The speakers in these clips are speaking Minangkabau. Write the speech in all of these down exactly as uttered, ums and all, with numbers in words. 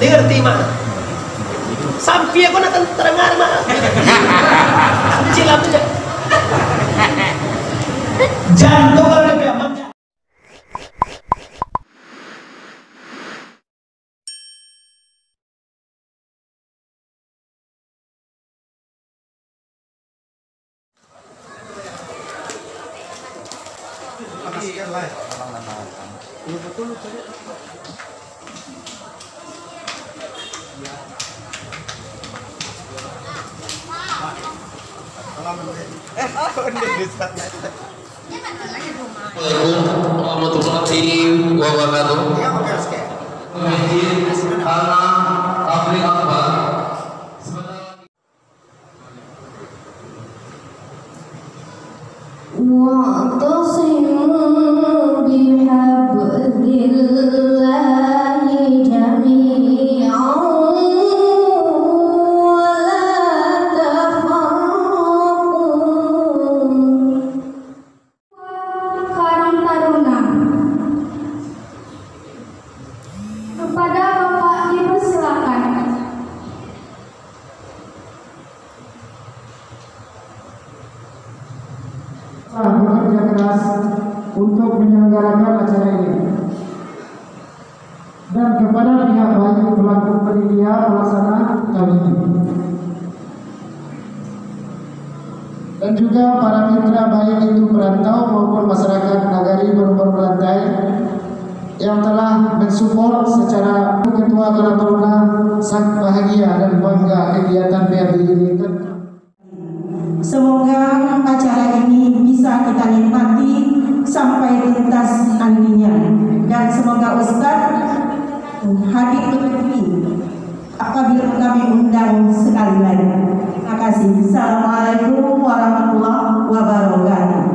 Ngerti, Mak? Sampai aku nak terdengar, Mak. Cilam aja. Jantung kalau dia biar mangga. Assalamualaikum warahmatullahi wabarakatuh. Masjid Al-Tabligh Akbar. واعتصموا بحبل الله جميعا ولا تفرقوا. Karang Taruna. Kepada Bapak dipersilakan. Telah bekerja keras untuk menyelenggarakan acara ini. Dan kepada pihak baik pelaku panitia pelaksana kami. Dan juga para mitra, baik itu perantau maupun masyarakat nagari Barumbau Barantai yang telah mensupport secara. Ketua Karang Taruna sangat bahagia dan bangga kegiatan P A B ini. Semoga acara ini bisa kita nikmati sampai tuntas nantinya. Dan semoga Ustaz hadir lagi apabila kami undang sekali lagi. Terima kasih. Assalamualaikum warahmatullahi wabarakatuh.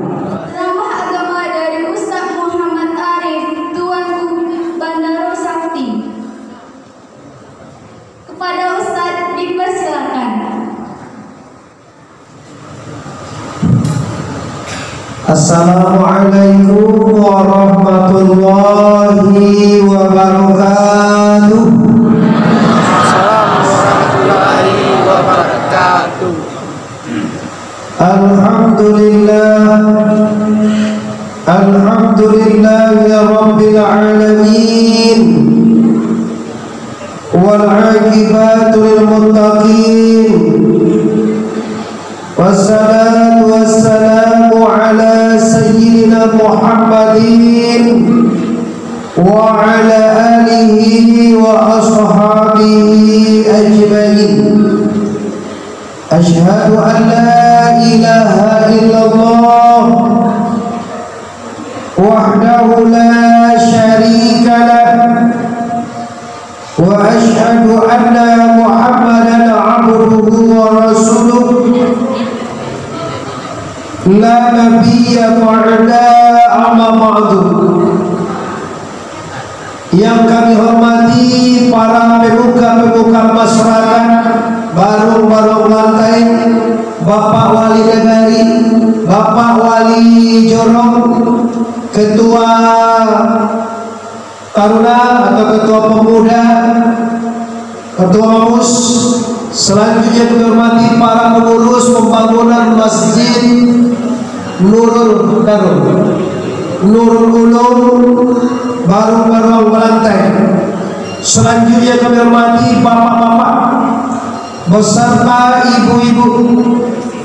Ceramah agama dari Ustaz Muhammad Arif, Tuanku Bandaro Sakti. Kepada Ustaz dipersilakan. Assalamualaikum warahmatullahi wabarakatuh. Assalamualaikum warahmatullahi wabarakatuh. Alhamdulillah. Alhamdulillahi rabbil alamin. والعاقبة للمتقين. والصلاة والسلام على سيدنا محمد وعلى آله وأصحابه أجمعين. أشهد أن لا إله إلا الله وحده لا شريك له. وأشهد أن محمدا عبده ورسوله لا نبي بعده أما بعد. Yang kami hormati para pemuka-pemuka masyarakat Barumbau Barantai, Bapak Wali Nagari, Bapak Wali Jorong, Ketua Taruna atau Ketua Pemuda, Ketua Mamus, selanjutnya kami hormati para pengurus pembangunan Masjid Nurul Darul, Nurul Ulum, Barumbau Barantai. Selanjutnya kami hormati bapak-bapak, beserta ibu-ibu,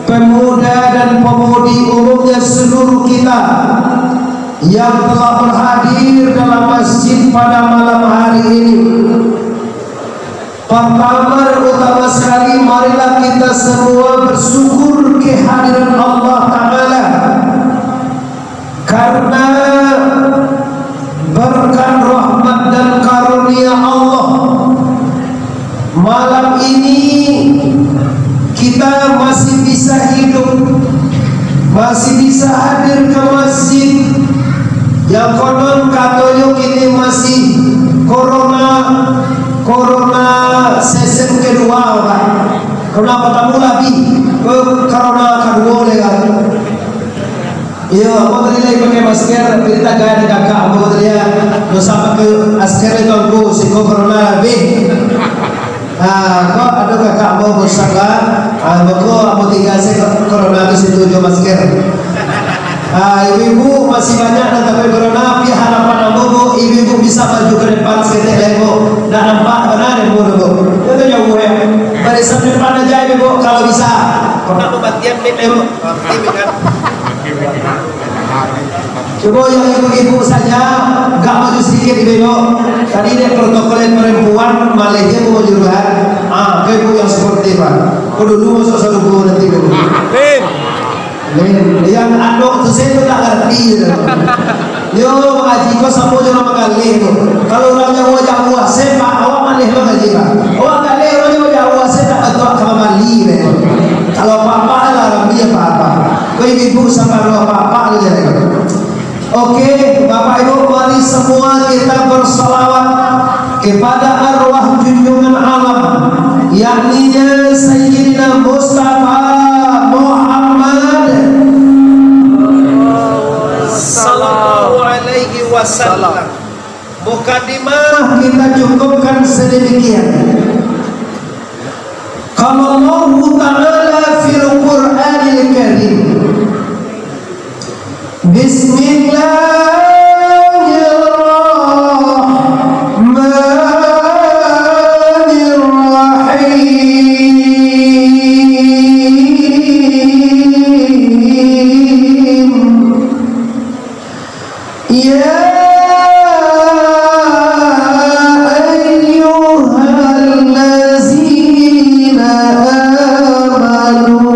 pemuda dan pemudi, umumnya seluruh kita yang telah berhadir dalam masjid pada malam hari ini. Pertama dan utama sekali, marilah kita semua bersyukur kehadiran Allah Ta'ala. Karena berkat rahmat dan karunia Allah, malam ini kita masih bisa hidup, masih bisa hadir ke masjid. Yang konon katonyo kini masih corona, corona season kedua, Pak. Corona pertama lah, Bi. Corona kedua lagi. Iyo, ambo tadi lai pakai masker, tapi tagak di kakak ambo tadi, yo. Dosa pakai masker itu, ambo siko corona abih. Ah, kok ado kakak ambo bosan lah. Ah, mako ambo tingga se ko-, corona tu situ jo masker. Ah, ibu-ibu masih banyak nan takuik corona, tapi harapan ambo, Bu, ibu-ibu bisa maju ke depan saketek lai, Bu. Nak nampak bana dek Bu, Bu. Itu jauh, ya. Barisan depan aja, ibu-ibu, kalau bisa. Kok nak mambatian mic, Bu? Oke, kan? Cubo yang ibu-ibu saja, agak maju sadikit, ibu-ibu. Tadi dek protokol yang perempuan, maleh je maju duluan. Ah, ke ibu yang sportif, ah. Ko dulu masuk sarugo nanti, Bu. Amin. Amin. Yang anu tu, saya tu tak ngerti, gitu. Yo, mangaji ko samo jo urang magaleh tu. Kalau urang jauah-jauah, saya, Pak, awak maleh mangaji, Pak. Awak galeh urang jauah-jauah, saya tak bantuak ka mambali, deh. Kalau apa-apa lah, Rabbi apa-apa. Ko ibu-ibu sabar, apa-apa tu jadi. Oke, Bapak Ibu, mari semua kita bersalawat kepada arwah junjungan alam, yakninya Sayyidina Mustafa Muhammad sallallahu alaihi wasallam. Mukadimah kita cukupkan sedemikian. Qala Allahu Ta'ala fil Qur'anil Karim. Bismillahirrahmanirrahim. Ya ayyuhallazina amanu,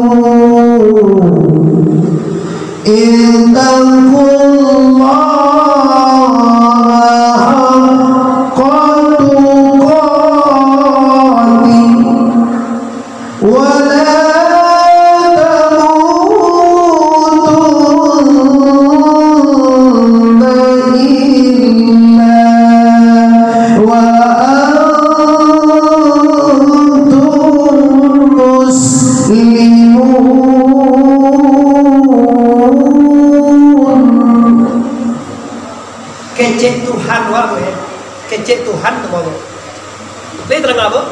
ittaqullaha haqqa tuqatih, wa la tamutunna illa wa antum muslimun. Kecek Tuhan, wak, eh. Kecek Tuhan tu, wak. Lai tarang, Bu?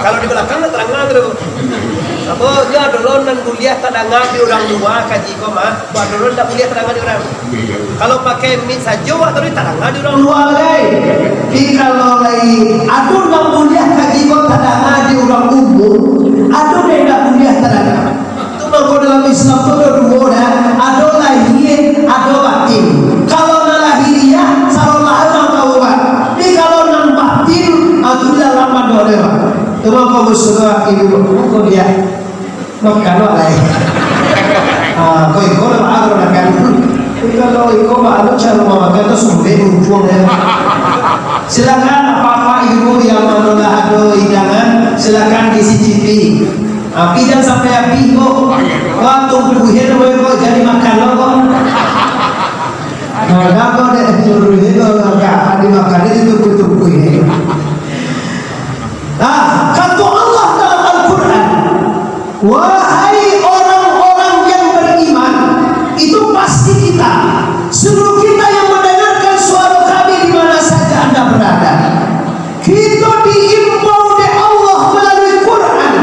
Kalau di balakang lah tarang tu. Apo, yo ado lo nan buliah tadanga di urang lua kaji ko mah, ado lo ndak buliah tadanga di urang. Kalau pakai mic sajo, wak, tadi tadanga di urang lua lai. Tapi kalau lai ado nan buliah kaji ko tadanga di urang umum, ado nan ndak buliah tadanga. Tu mangko dalam Islam tu ado duo, dah. Ado lahia, ado batin. Kalau nan lahiriah, sarolah mangko ubat. Tapi kalau nan batin, ah, tu dalam ado deh, Pak. Tu mangko basalah ibu, mangko dia makan, Pak, lai. Ah, kok iko lah, Pak, kalau makan. Tapi kalau iko, Pak, anu, cara mamakan tu sulit, ujung, ya. Silakan, Bapak, Ibu yang mana lah ado hidangan, silakan dicicipi. Tapi jan sampai abih, kok. Wah, tumpuhin, weh, kok, jadi makan lo, kok. Nah, dah, kok, dek, suruh ini, kok, agak dimakan, itu tumpuhin. Nah, kata Allah dalam Al-Quran, "Wahai orang-orang yang beriman," itu pasti kita, seluruh kita yang mendengarkan suara kami di mana saja anda berada, kita diimbau oleh Allah melalui Quran,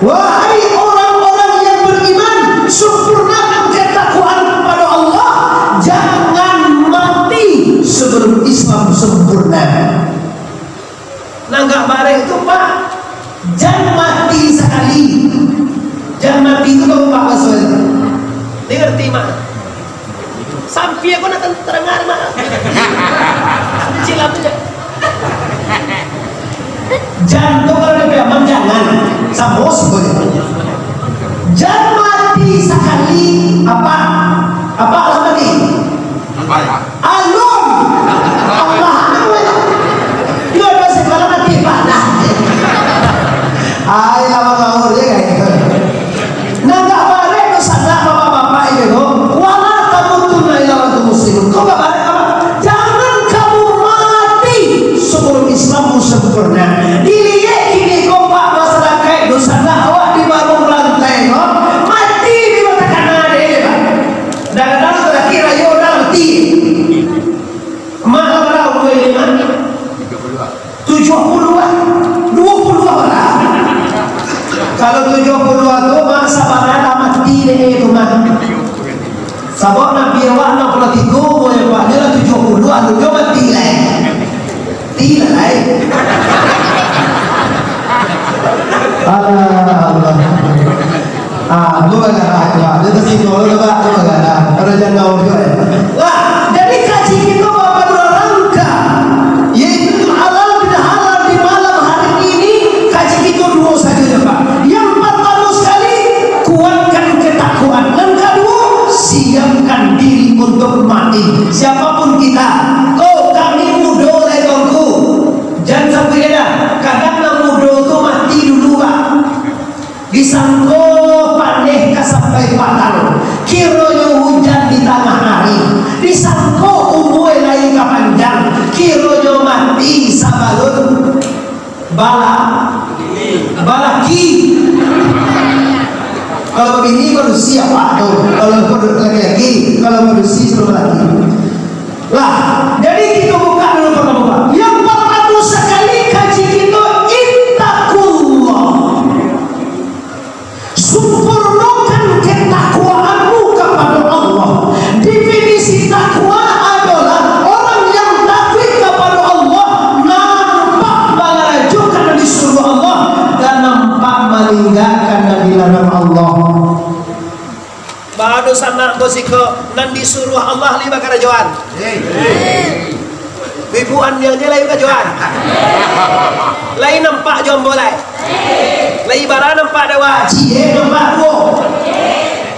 "Wahai orang-orang yang beriman, sempurnakan ketakwaan kepada Allah, jangan mati sebelum Islam sempurna." Nan gak barek tu, Pak, jan mati sakali. Jan mati tu, Pak, baso tu. Dia ngerti, Mak? Sampai aku nak terang-terang, Mak. Cilam tu je. Jan tu kalau dia bilang, jangan. Sama sebenarnya. Jan mati sakali, apa? Apa lah mati? Alun. Alah, weh. Iyo, doh, sekolah mati padah. Ai, lah mangaur, ya, kayak gitu. Nah, gak barek tu sanak bapak-bapak ini tu. "Wala tamutunna illa wa antum muslimun." Kok gak barek apa? Jangan kamu mati sebelum Islammu sempurna. Diliek kini ko, Pak, masyarakat tu sanak awak di baruang rantai ko, mati di mata kana dek, Pak. Kadang-kadang terakhir ayo urang mati. Mak lah bara umua ini, Mak? Tujuah puluah. Duo Kalau tujuah puluah tu, Mak, sabananyo lah mati dek tu, Mak. Sabab Nabi awak anam puluah tigo umua, Pak, nyo lah tujuah puluah, nyo mati lai. Ti lah lai. Alah, Allah. Ah, tu lah, ah, tu lah. Dia ke situ, tu lah, tu lah. Ada jangkau juga, ya. Lah, jadi kaji kito baparangka, yaitu halal bihalal di malam hari ini, kaji kito duo sajo, ya, Pak. Yang partamo sakali, kuatkan ketakwaan. Nan kaduo, siapkan diri untuk mati. Siapapun kita, ko kami mudo lai, Tuanku. Jan sampai dah. Kadang nan mudo tu mati dulu, Pak. Disangko paneh ka sampai patang, kironyo hujan di tangah ari. Disangko umua lai ka panjang, kironyo mati sabalun bala-, balaki. Kalau babini, badusi, Pak, tu. Kalau laki-laki, kalau badusi, suruh balaki. Lah, jadi kito buka dulu partamo, Pak. Yang partamo sakali kaji kito, ittaqullah. Sampurnokan ketakwaanmu kapado Allah. Definisi takwa adolah orang yang takuik kapado Allah, nampak mangarajokan nan disuruah Allah, dan nampak maninggakan nan dilarang Allah. Bado sanak ko siko, nan disuruah Allah lai bakarajoan. Ibu Andiang je lai bakarajoan. Lai nampak jo ambo lai. Lai bara nampak dek awak. Ciek nampak duo.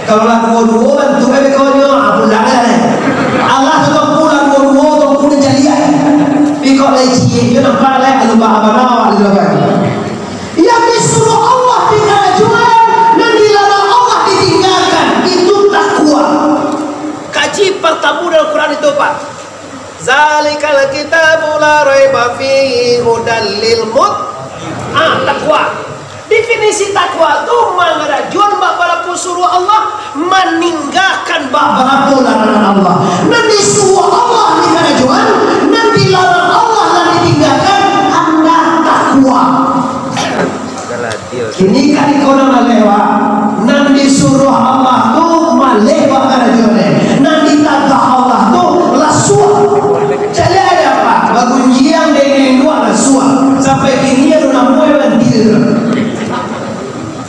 Kalau lah duo-duo bantuak e bekonyo, ah, pulang lai. Allah tu Tuanku lah duo-duo, Tuanku nan caliak. Tapi kok lai ciek jo nampak lai, kalau baa bana awak di balakang. Yang disuruah Allah dikarajoan, nan dilarang Allah ditinggakan, itu takwa. Kaji partamo dalam Quran itu, Pak. Zalikal kitabu la raiba fihi hudal lil mut-, ah, takwa. Definisi takwa tu mangarajoan bak barapo suruah Allah, maninggakan bak barapo larangan Allah. Nan disuruah Allah dikarajoan, nan dilarang Allah lah ditinggakan, andak takwa. Kini kan iko nan maleh, Pak. Nan disuruah Allah tu maleh bakarajonyo. Nan ditagah Allah tu lasuah. Caliak aja, Pak. Bagunjiang dek induak lasuah. Sampai kini ado namuah bantil.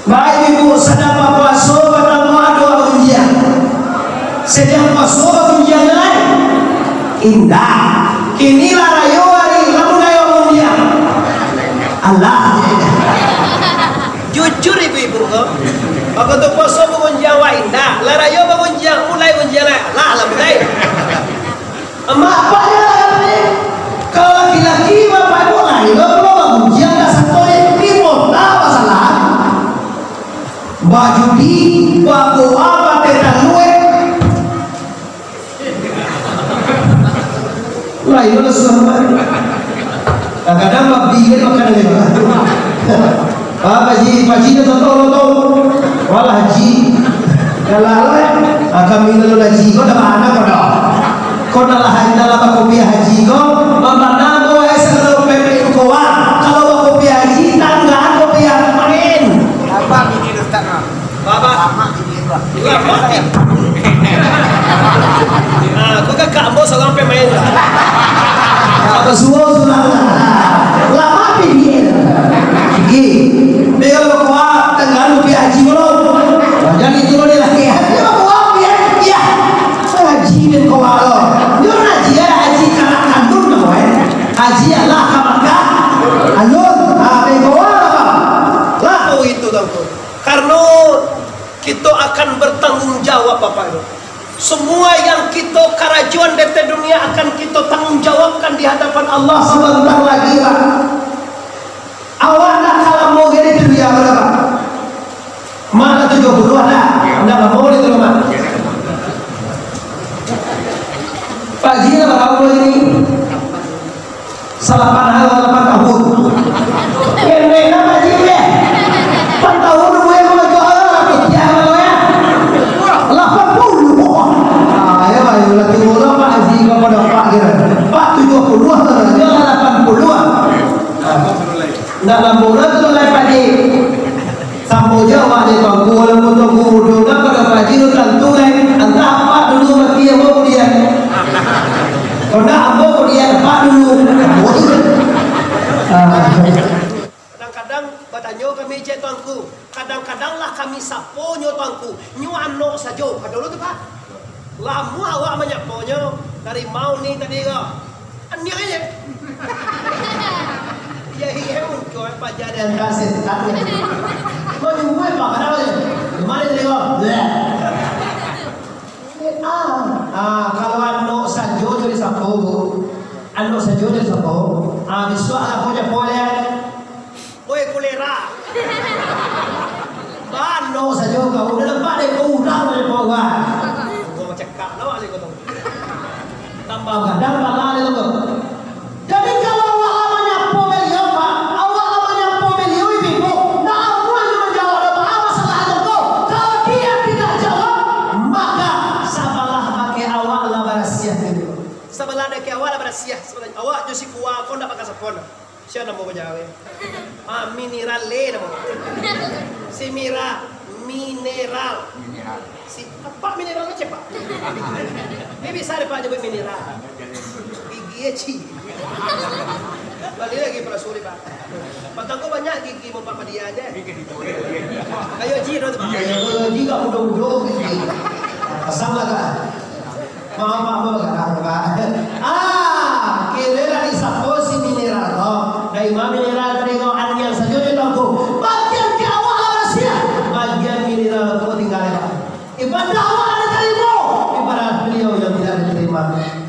Baik, Ibu, sadang bapuaso, batambah ado bagunjiang. Sadang puaso bagunjiang lai? Indak. Kini lah rayo ari, lamun rayo bagunjiang. Alah. Jujur ibu-ibu ko. Wakatu puaso bagunjiang wak indak. Lah rayo bagunjiang, mulai gunjiang lai. Alah, lah mulai. Amak apak je lah, kalau laki-laki bapak ibu lain, kalau bagunjiang tak satu, eh, ni mota masalah. Bajudi, baboa, bateh taluak. Lah, iyo lah, susah banget. Kadang-kadang babi kan makan lewat. Ah, Pak Haji, Pak Haji dah contoh lo tu. Walah Haji. Kalau lah, ah, kami lalu Haji, kau dah mana kau dah? Kau dah lah, dah lah bakopiah Haji kau, mamana kau, eh, sagalo pepek kau, ah. Kalau bakopiah Haji, tanggaan kopiah main. Apa bini Ustaz, ah? Baba. Lama ti. Ah, ko kakak ambo surang pemain. Apa suo surang lah. Lama ti dia. Ih, dia kalau kuat tengah lu pi haji belum? Jadi turun dia lagi. Dia mau kuat dia. Ya. Haji dan kuat lo. Dia haji ya, haji kanak kandung nama, eh. Haji Allah ka Makkah. Alun. Ah, dia kuat apa? Lah, oh, itu tahu. Karena kito akan bertanggung jawab, Bapak Ibu. Semua yang kito karajoan di ateh dunia akan kito tanggung jawabkan di hadapan Allah sabanta lagi, Pak. Awak ndak ka lamo gai di dunia, Pak. Mak lah tujuah puluah dah. Ndak lamo di tu, Mak. Pak Haji lah bara umua ini? Salapan hal, lapan tahun. Pendek lah, Pak Haji, deh. Empat tahun, gue mau jual, lah, pitiah, lah, ya. Lapan puluh. Ayo, ayo, lah, tunggu lah, Pak Haji, kau pada Pak, kira. Pak, tujuah puluh, lah, dia lah, lapan puluh, ah. Ndak lamo lah tu, lah, Pak Haji. Sampai Kadang-kadang lah kami sapo nyo tu Angku, nyo anok sajo. Ka dulu tu, Pak. Lamo awak manyaponyo, dari mau ni tadi ko. Aniak aja. Ya, iya, muncul paja di antara setan. Mau nyumbui, Pak, kadang aja. Kemarin tadi ko. Bleh. Ah, ah, kalau anok sajo jo disapo, Bu. Anok sajo jo disapo. Ah, bisuak lah ko nyapo, ya. Oi, kulera. Bano sajo kau, udah nampak deh kau urang dari bawah. Gua cekak lah balik kau tu. Tambah gadang pala dia tu. Jadi kalau awak lah manyapo beliau, Pak, awak lah manyapo beliau, Ibu, ndak amuah nyo manjawab doa masalah tu. Kalau dia tidak jawab, maka sabalah bakeh awak lah barasiah dulu. Sabalah bakeh awak lah barasiah. Sabalah awak jo si Kua ko ndak bakeh sapon. Sia namo ko jawek? Ah, mineral le namo. Si Mira, mineral. Mineral. Si, apa mineral aja, Pak? Ini bisa deh, Pak, nyebut mineral. Gigi aja. Balik lagi pala suri, Pak. Patang ko banyak gigi mau Pak Padian, ya. Ayo, Ji, dong, Pak. Iya, iya. Ayo, Ji, gak mudo-mudo, gigi. Pasang lah, Kak. Maaf, maaf, maaf, maaf, maaf. Ah, kira dari sapo si mineral ko. Dari ma mineral tadi ko, anian sajo di toko. Bagian ke awak lah barasiah. Bagian mineral ko tinggal, Pak. Ibadah awak lah diterima. Ibadah beliau yang tidak diterima.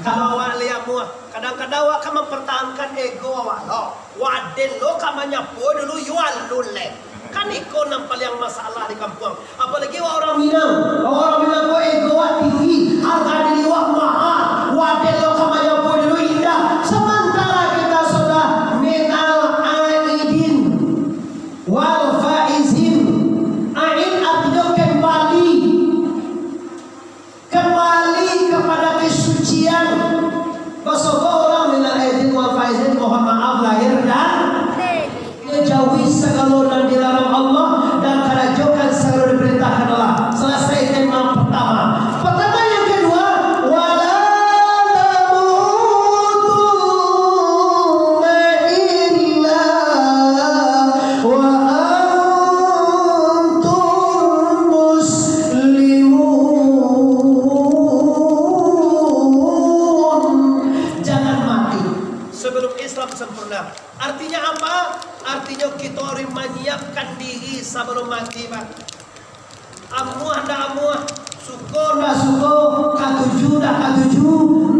Kalau awak lihat muah, kadang-kadang awak akan mempertahankan ego awak lo. Waden lo ka manyapo dulu, yo alun leh. Kan iko nan paliang masalah di kampuang. Apalagi wak urang Minang. Wak urang Minang ko ego wak tinggi, harga diri wak maha. Waden lo ka manyapo dulu indak. Samantara kita sudah minal aidin wal faizin. Aid artinyo kembali. Kembali kepada kesucian. Basobok urang minal aidin wal faizin, mohon maaf lahir dan batin. Jauhi sagalo nan dilarang Allah dan karajokan sagalo diperintahkan Allah. Selesai tema pertama. Pertama, yang kedua, wala tamutunna illa wa antum muslimun. Jangan mati sebelum Islam sempurna. Artinya apa? Artinya kita harus menyiapkan diri sebelum mati, Pak. Amuah ndak amuah, suko ndak suko, katuju ndak katuju,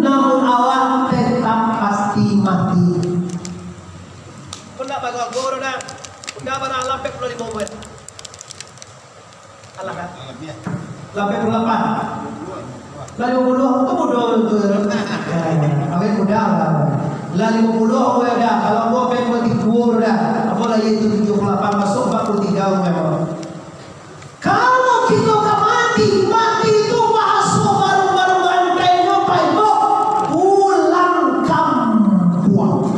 namun awak tetap pasti mati. Ko ndak bagago doh, dah. Udah barang lampek puluah limo bulan. Alah, dah. Lampek puluah lapan. Lah limo puluah, tu mudo tu. Awet mudo lah. Lah limo puluah, awet dah. Kalau ambo pen mati kuo dah. Ambo lahia tu tujuah puluah lapan, masuk ampek puluah tigo ambo. Kalau kito ka mati, mati tu bahaso barang-barang bantainyo, Pak Ibu, pulang kampuang.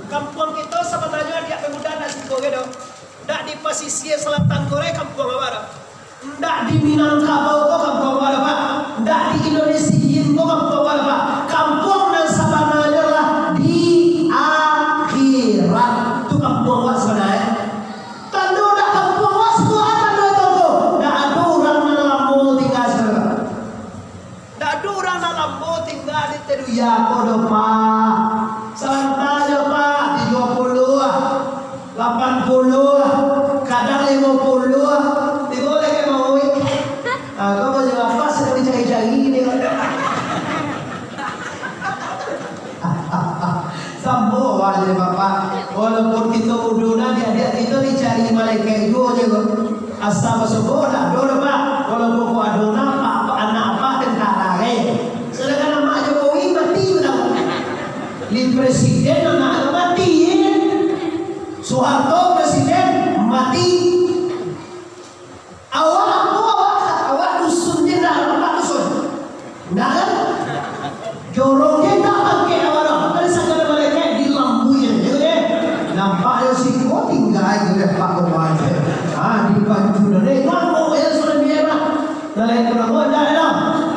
Kampuang kito sabananyo Adiak Pemuda ndak siko ge doh. Ndak di pasisia selatan ko lai kampuang awak doh. Ndak di Minangkabau ko kampuang awak doh, Pak. Ndak di Indonesia ko kampuang awak doh, Pak. Kampuang nan sabananyo lah di akhirat. Tu kampuang awak sabananyo. Tando dak kampuang awak sabuah tando itu tu. Dak ado urang nan lamo tingga sinan. Dak ado urang nan lamo tingga di Teduya ko doh, Pak. Santai jo, Pak, tujuah puluah, lapan puluah, kadang limo puluah, tibo lai ka mauik. Ah, kau mau jawab apa, sedang dicari-cari ni. Sambo aja, Bapak. Walaupun kito mudo nah, diak-diak kito dicari malaikat juo je. Asa basobok dak ado doh, Pak. Walaupun ko ado nah, Pak, anak Apak tentara, eh. Sedangkan amak Jokowi mati, Pak. Li presiden anak mati, eh. Soeharto presiden mati. Awak ambo, awak, awak dusun je ndak nampak dusun. Ndak kan? Jorong je ndak bangkek awak doh. Tadi sakali malaikat dilambui je, je. Nampak je siko tingga je, Pak, kau aja. Ah, dibantu dah. Eh, ngamuk je sudah dia, Pak. Dah lain pun ngamuk, ndak ada.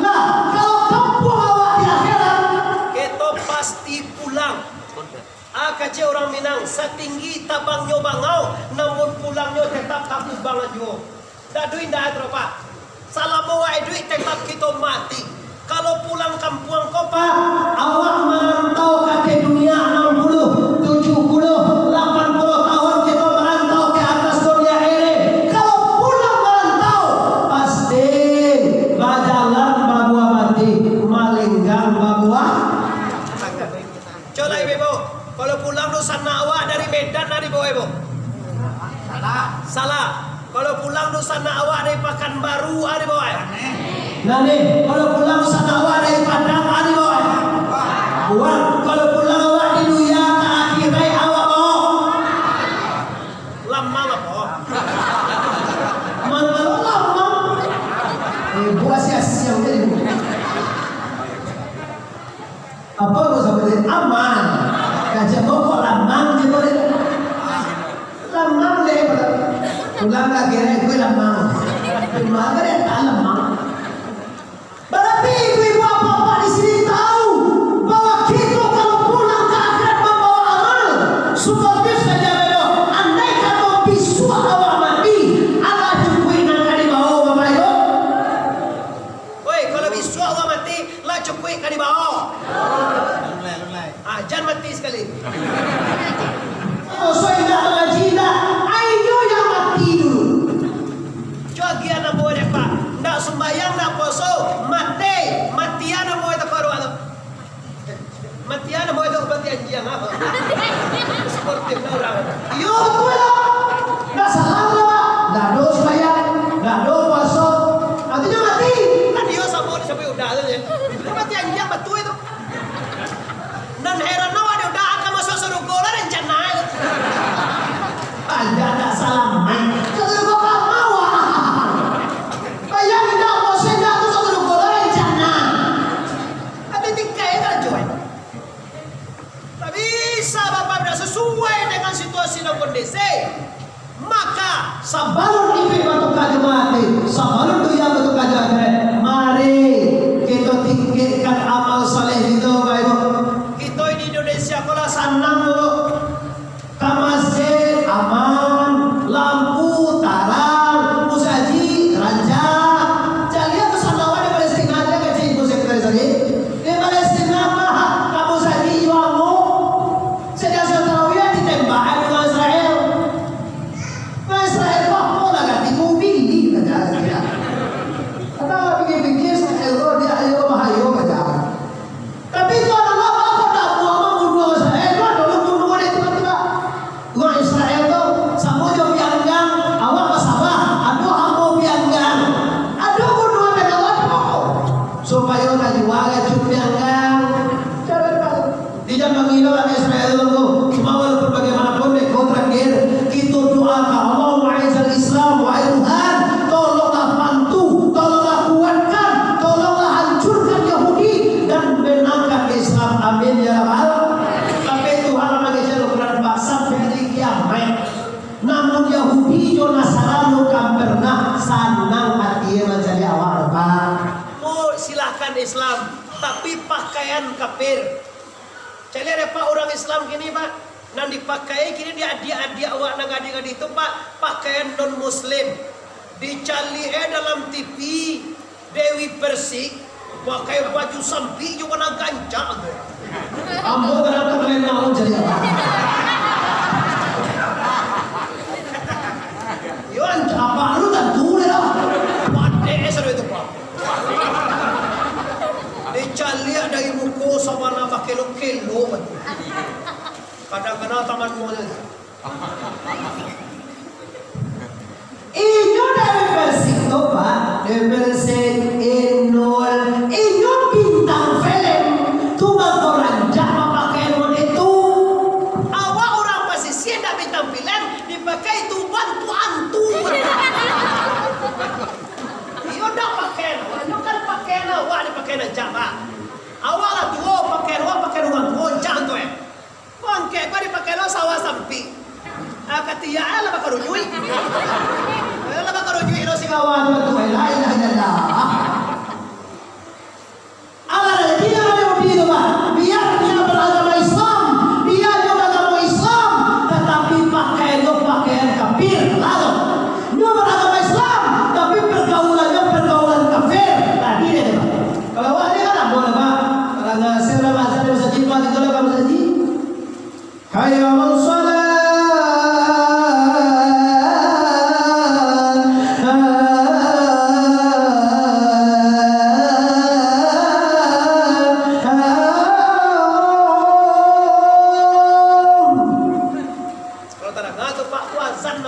Nah, kalau kampuang awak di akhirat, kito pasti pulang. Ah, ka Cek urang Minang, satinggi tabangnyo bangau, namun pulangnyo tetap ka kubang juo. Dak duik ndak ado, Pak. Salamo awak iduik, tetap kito mati. Kalau pulang kampuang ko, Pak, awak marantau ka ateh dunia anam puluah, tujuah puluah, lapan puluah tahun kito marantau ka ateh dunia ere. Kalau pulang marantau, pasti bajalan babuah mati, malenggang babuah. Cek lai, Ibo. Kalau pulang tu sanak awak dari Medan, ado dibawa, Ibo? Salah. Salah. Kalau pulang tu sanak awak dari Pakanbaru, ado dibawa? Nah, nih, kalau pulang tu sanak awak dari Padang, ado dibawa? Buang. Kalau pulang awak di dunia ka akhirat, awak bawa? Lamang apo? Mangalo lamang? Eh, buah sia-sia jadi. Apo ko sabuik? Aman. Kacamuk kok lamang je ko deh. Lamang deh. Pulang ka akhirat iko lamang. Di ma ka deh tak lamang? Berarti ibu-ibu, bapak-bapak di sini tahu bahwa kito kalau pulang ka akhirat mambawa amal, suportif sajo beko. Andai kato bisuak awak mati, alah cukuik nan ka dibawa, Bapak Ibu? Oi, kalau bisuak awak mati, lah cukuik ka dibawa. Ah, jan mati sakali. Poso indak, mangaji indak, inyo yang mati dulu. Jo agiah nan bawa dek, Pak. Ndak sumbayang, ndak poso, mati. Matian nan bawa itu, Pak, tu. Matian nan bawa itu, mati anjiang, ah. Sportif lah urang. Iyo, betul lah. Ndak salah lah, Pak. Ndak ado sumbayang, ndak ado poso. Artinyo mati. Kan iyo samo disabuik Uda tu, ya. Mati anjiang, betul itu. Nan heran awak, Uda akan masuak sarugo lah rencana. Aja ndak salamaik. Sarugo ka ma? Bayang indak, poso indak, tu sarugo lah rencana. Tapi tikai karajo, eh. Tak bisa, Bapak, ndak sasuai dengan situasi dan kondisi. Maka, sabalun iduik batuka jo mati, sabalun dunia batuka jo akhirat, mari kito tingkekkan amal saleh kito, Bapak Ibu. Kito di Indonesia ko lah sanang, Bu. Ka masjid aman, lampu tarang, musajik rancak. Caliak tu sanang di Palestina, ado kacik musajik tadi. Di Palestina mah, ka musajik yo ango. Sejak tarawih ditembak urang Israel. Urang Israel tu apo lah ganti bumi ni, kata dia. Kata pikir-pikir, Israel tu dia ayo bahayo, kata. Tapi Tuhan Allah, apo ndak buang mambunuah Israel tu, ado bunuah dek Tuhan tu. Urang Israel tu samo jo pianggang, awak basabah, ado ambo pianggang. Ado bunuah dek Allah tu. Supayo tajua racun pianggang. Cara tu. Di jam pagi tu, anak Israel tu, cuma walaupun bagaimanapun, dek ko terakhir, kito doa ka Allah, Allahumma a'izzal Islam, wahai Tuhan, tolonglah bantu, tolonglah kuatkan, tolonglah hancurkan Yahudi, dan benarkan Islam. Amin, ya Rabbal. Tapi Tuhan lah mangecek Al-Quran, sampai hari kiamat. Namun Yahudi jo Nasara lo ka pernah sanang hati mancari awak, Pak. Mu silahkan Islam, tapi pakaian kafir. Caliak dek, Pak, urang Islam kini, Pak, nan dipakai kini di adiak-adiak awak nan gadih-gadih tu, Pak, pakaian non-muslim. Dicaliak, eh, dalam T V, Dewi Persik, pakai baju sampik jo warna gancak tu. Ambo kadang talena caliak. Yo, apak lu tantu deh lah. Padek sajo itu, Pak. Dicaliak dari muko sabana bakelo-kelo. Kadang-kadang taman mall. Inyo dari Persik tu, Pak, dari Persik, Inul, inyo bintang film. Tu mangko rancak mapakai model tu. Awak urang pasisia ndak bintang film, dipakai tuban tu antu. Iyo ndak pakaian awak, nyo kan pakaian awak dipakai rancak, Pak. Awak lah tuo, pakaian awak pakaian urang tuo, rancak tu, eh. Kongkek ko dipakai lo sawah sampik. Ah, katiak, eh, lah bakarujuik. Eh, lah bakarujuik lo si kawan tu, eh, la ilaha illallah. Alah, dia ada di tu, Pak. Biar dia beragama Islam, dia juga beragama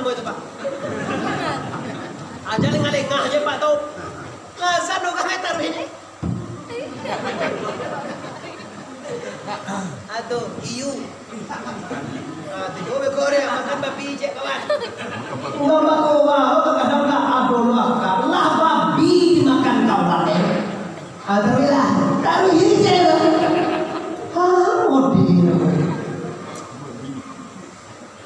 Itu, Pak. Aja lengah-lengah je, Pak, tu. Azan urang ai taruih ni. Aduh, iyu. Ah, tigo beko dia makan babi je, kawan. Urang bakowa tu kadang tak ado lah, lah babi dimakan kawan, eh. Ah, taruih lah. Taruih je tu. Ah, model.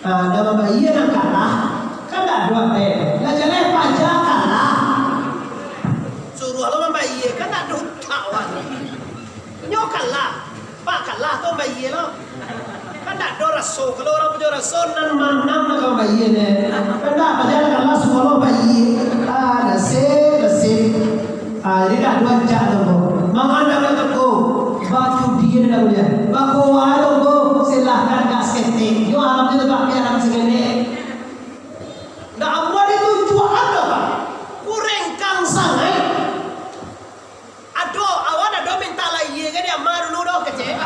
Ah, dah mambayia nan kalah, kan dak ado ateh. Lah jaleh paja kalah. Suruah lo mambayia, kan dak ado utak wak. Nyo kalah, Pak kalah tu mambayia lo. Kan dak ado raso, kalau urang punyo raso nan manang nan ka mambayia ne. Kan dak paja kalah suruah lo mambayia. Ah, nasib, nasib. Ah, jadi dak ado rancak tu, ko. Mangan dak ado tu, ko. Bajudi dak buliah. Bakowa tu, ko. Silahkan gas ketek. Yo, alam tu, Pak, biar alam segene. Ndak amuah ditunjuakan doh, Pak. Kurengkang sangaik. Ado, awan ado mintak layie ka di ama dulu doh, kecek.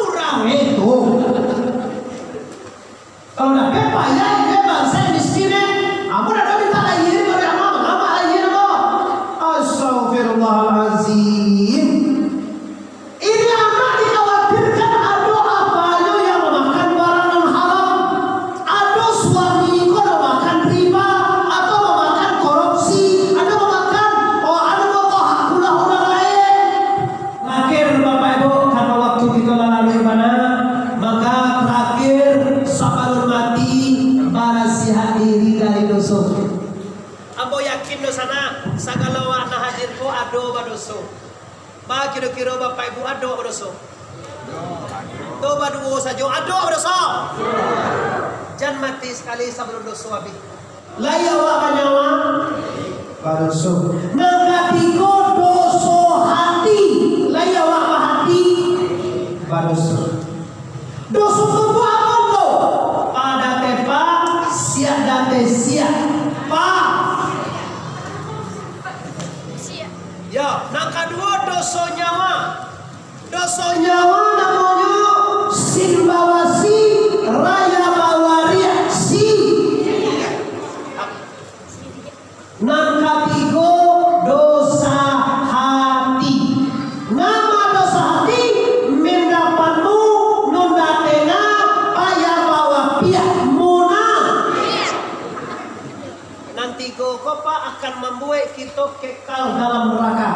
Urang itu. Kalau dapek payah, inyo bansaik miskin, eh. Amun ado mintak layie, bari ama, mangamak layie doh. Astagfirullahalazim. Ini anak dikhawatirkan ado apanyo yang mamakan barang nan haram, ado suami ko nan mamakan riba, atau mamakan korupsi, ado mamakan, oh, ado mamakan hak ulah urang lain. Tarakhir, Bapak Ibu, karano waktu kito lah lalu bana, maka tarakhir, sabalun mati, barasiahan diri dari doso. Ambo yakin dunsanak, sagalo awak nan hadir ko ado badoso. Ba kiro-kiro Bapak Ibu ado badoso? Tu baduo sajo ado badoso. Jan mati sakali sabalun doso abih. Lai awak banyawa? Badoso. Nan katigo, doso hati. Lai awak bahati? Badoso. Doso tubuah apo tu? Padat e pa, siat date siat. Pa. Yo, nan kaduo doso nyawa. Doso nyawa namonyo sin bawasi, raya bawariak si. Nan katigo, dosa hati. Nama dosa hati? Mindapanmu, nunda tena, payah bawapiak, muna. Nan tigo ko, Pak, akan mambuek kito kekal dalam neraka.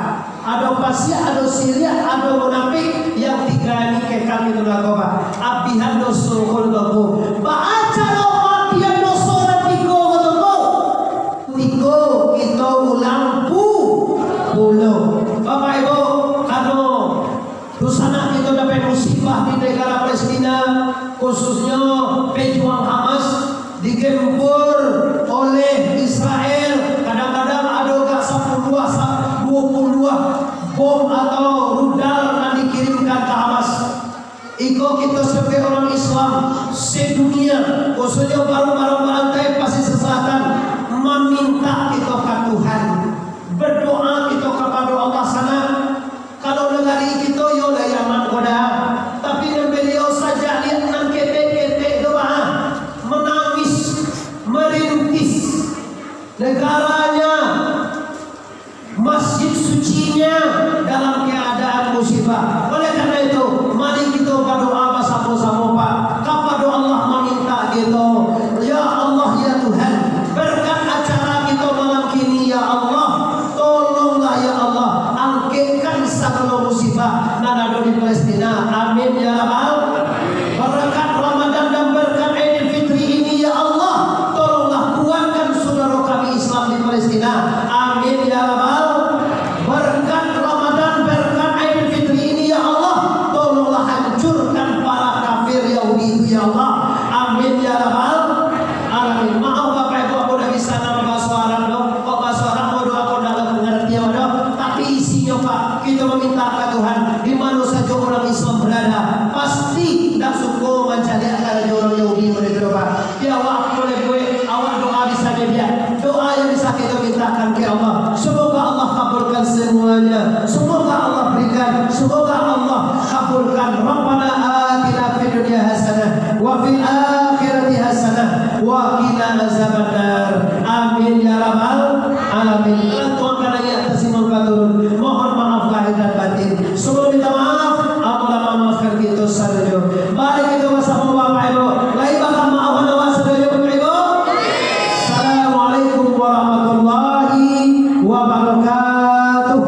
Ado pasiak, ado siriak, ado munafik, yang tiga ini kekal di neraka, Pak. Abihan doso ko, Pak. Baa caro matian doso nan tigo ko tu, Pak? Tigo, kito ulang pu-, pulo. Bapak Ibu, karano dunsanak kito dapek musibah di negara Palestina, khususnyo pejuang Hamas, digempur oleh Israel, kadang-kadang ado ka sapuluah, sa-, duo puluah bom atau rudal nan dikirimkan ka Hamas. Iko kito sabagai urang Islam sedunia, khususnyo barang-barang barantai Pasifik Selatan, mamintak kito ka Tuhan, badoa kito kapado Allah sanak. Kalau nagari kito yo lah aman ko dah, tapi nan baliau sajak liek nan ketek-ketek tu, bah, manangis, marintis. Negaranya, masjid sucinya dalam keadaan Wa qina azabannar. Amin ya rabbal alamin. Lantuangkan ayat tasimul katurun. Mohon maaf lahir dan batin. Sebelum minta maaf, Allah mamaafkan kita sadonyo. Mari kita basamo Bapak Ibu. Lai bakamaafan awak sadonyo Bapak Ibu. Assalamualaikum warahmatullahi wabarakatuh.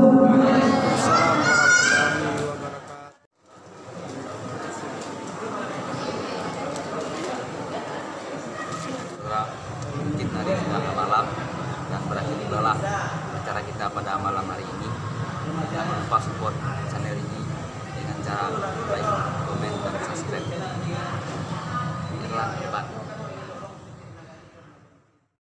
Mungkin hari sudah malam dan berakhir inilah acara kita pada malam hari ini. Jangan lupa support channel ini dengan cara like, komen, dan subscribe. Irlan hebat.